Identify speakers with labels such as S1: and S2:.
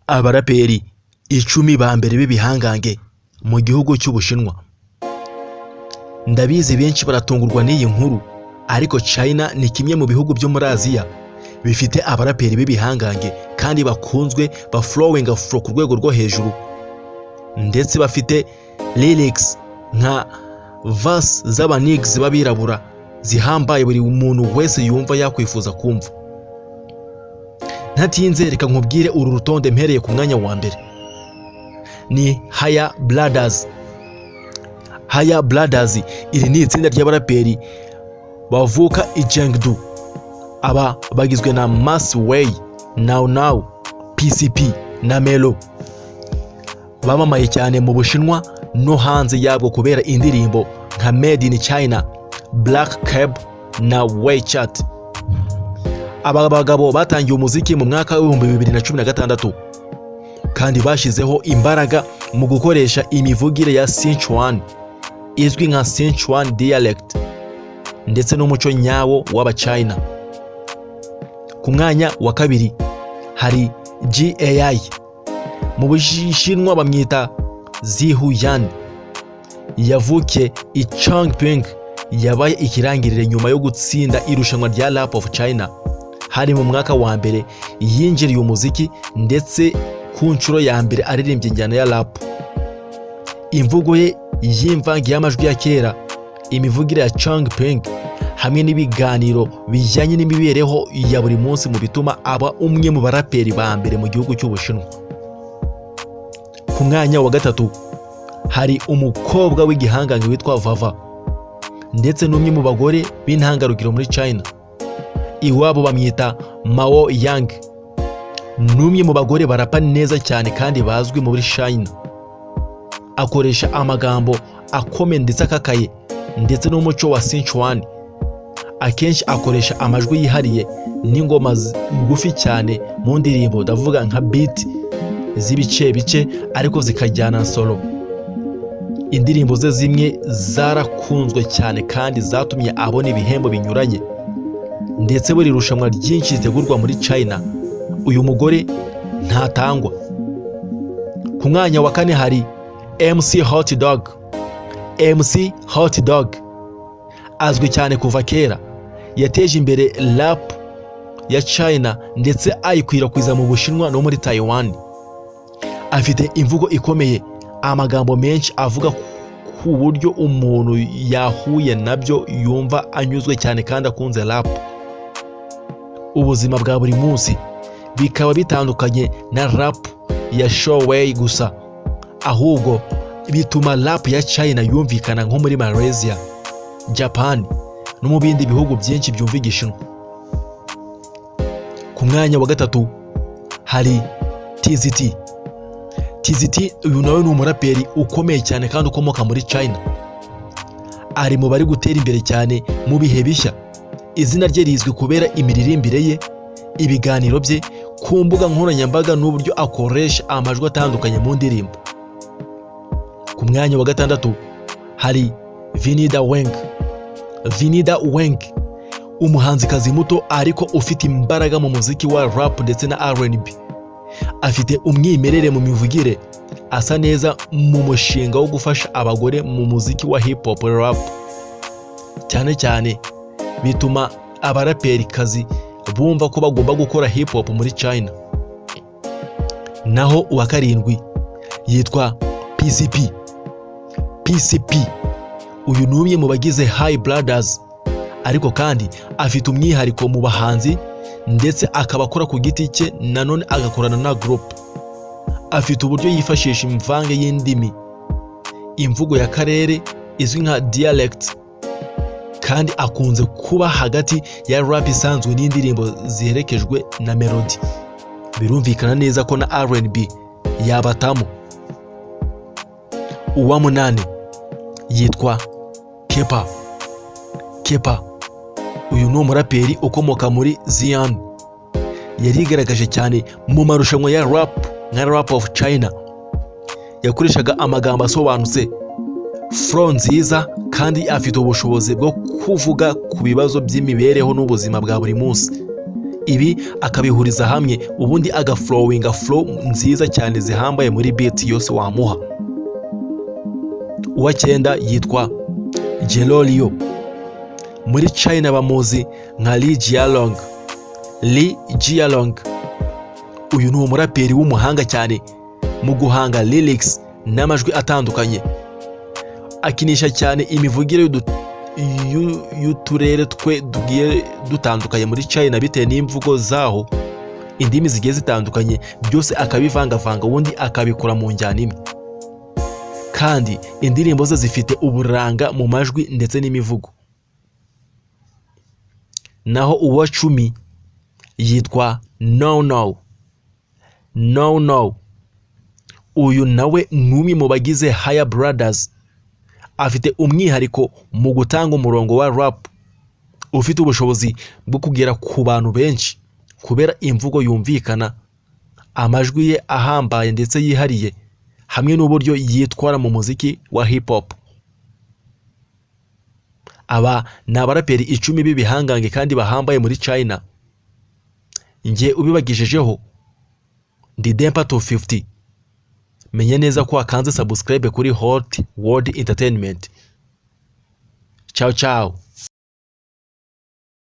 S1: Abaraperi 10 ba mbere b'ibihangange mu gihugu cy'Ubushinwa. Ndabizi benshi baratungurwa n'iyi nkuru, ariko China ni kimwe mu bihugu byo muri Aziya bifite abaraperi b'ibihangange kandi bakunzwe, ba flowing flow ku rwego rwo hejuru, ndetse bafite lyrics nka verse z'abanigs b'abirabura zihambaye, buri muntu wese yumva yakwifuza kumva. Ntatinze, reka nkubwire uru rutonde mpereye ku mwanya wa mbere. Ni Haya Brothers. Haya Brothers, iri ni itsinda ry'abaraperi bavuka i Chengdu. Aba bagizwe na Mas Way, Now Now, PCP na Melo. Bamamaye cyane mu Bushinwa no hanze yabwo kubera indirimbo nka Made in China, Black Cab na WeChat. Aba bagabo batangiye umuziki mu mwaka w'2016 kandi bashyizeho imbaraga mu gukoresha imivugire ya Sichuan, izwi nka Sichuan dialect, ndetse n'umuco nyawo w'Abachina. Ku mwanya wa kabiri hari GAI. Mu Bushinwa bamwita Zihu Yan. Yavukiye i Changping. Yabaye ikirangirire nyuma yo gutsinda irushanwa rya Rap of China. Hari mu mwaka wa mbere yinjiriye umuziki, ndetse ku nshuro ya mbere aririmbye injyana ya rap. Imvugo ye y'imvange y'amajwi ya kera, imivugire ya Changping hamwe n'ibiganiro bijyanye n'imibereho ya buri munsi mu bituma aba umwe mu baraperi ba mbere mu gihugu cy'Ubushinwa. Ku mwanya wa gatatu hari umukobwa w'igihangange witwa Vava, ndetse n'umwe mu bagore b'intangarugero muri China. Iwabo bamwita Mao Yang. Ni umwe mu bagore barapa neza cyane kandi bazwi muri China. Akoresha amagambo akomeye ndetse akakaye, ndetse n'umuco wa Sichuan. Akenshi akoresha amajwi yihariye n'ingoma ngufi cyane mu ndirimbo, ndavuga nka beat z'ibice bice ariko zikajyana na solo. Indirimbo ze zimwe zarakunzwe cyane kandi zatumye abona ibihembo binyuranye, ndetse buri rushanwa ryinshi ritegurwa muri China uyu mugore ntatangwa. Ku mwanya wa kane hari MC Hot Dog. MC Hot Dog azwi cyane kuva kera. Yateje imbere rap ya China ndetse ayikwirakwiza mu Bushinwa no muri Taiwan. Afite imvugo ikomeye, amagambo menshi avuga ku buryo umuntu yahuye nabyo yumva anyuzwe cyane kandi akunze rap. Ubuzima bwa buri munsi bikaba bitandukanye na rap ya Showay gusa, ahubwo bituma rap ya China yumvikana nko muri Malaysia, Japan no mu bindi bihugu byinshi byumva Igishinwa. Ku mwanya wa gatatu hari TZT. TZT, uyu nawe ni umuraperi ukomeye cyane kandi ukomoka muri China. Ari mu bari gutera imbere cyane mu bihe bishya. Izina rye rizwi kubera imiririmbire ye, ibiganiro bye ku mbuga nkoranyambaga n'uburyo akoresha amajwi atandukanye mu ndirimbo. Ku mwanya wa gatandatu hari Vinida Weng. Vinida Weng, umuhanzikazi muto ariko ufite imbaraga mu muziki wa rap ndetse na R&B. Afite umwimerere mu mivugire, asa neza mu mushinga wo gufasha abagore mu muziki wa hip hop rap cyane cyane, bituma abaraperikazi bumva ko bagomba gukora hip hop muri China. Naho uwa karindwi yitwa PCP. PCP, uyu ni umwe mu bagize High Brothers, ariko kandi afite umwihariko mu bahanzi, ndetse akaba akora ku giti cye, nanone agakorana na group. Afite uburyo yifashisha imvange y'indimi, imvugo y'akarere izwi nka dialect, kandi akunze kuba hagati ya rap isanzwe n'indirimbo ziherekejwe na melody. Birumvikana neza ko na R&B yabatamo. Uwa munani yitwa Kepa. Kepa, uyu ni umuraperi ukomoka muri Xi'an. Yarigaragaje cyane mu marushanwa ya rap nka Rap of China. Yakoreshaga amagambo asobanutse, flow nziza, kandi afite ubushobozi bwo kuvuga ku bibazo by'imibereho n'ubuzima bwa buri munsi. Ibi akabihuriza hamwe, ubundi agaflowinga flow nziza cyane zihambaye muri beat yose wamuha. Uwa cyenda yitwa Jelolio. Muri China bamuzi nka Li Jialong. Li Jialong, uyu ni umuraperi w'umuhanga cyane mu guhanga lyrics n'amajwi atandukanye. Akinisha cyane imivugire y'uturere twe tugiye dutandukanye muri China bitewe n'imvugo zaho, indimi zigiye zitandukanye, byose akabivangavanga, ubundi akabikora mu njyana imwe. Kandi indirimbo ze zifite uburanga mu majwi ndetse n'imivugo. Naho uwa 10 yitwa No No No No. Uyu nawe ni umwe mu bagize Higher Brothers. Afite umwihariko mu gutanga umurongo wa rap ufite ubushobozi bwo kugera ku bantu benshi kubera imvugo yumvikana, amajwi ye ahambaye ndetse yihariye, hamwe n'uburyo yitwara mu muziki wa hip hop. Aba ni abaraperi 10 b'ibihangange kandi bahambaye muri China. Njye ubibagejejeho ndi Dempa 250. Menye neza ko wakanze subscribe kuri Hot World Entertainment. Ciao ciao.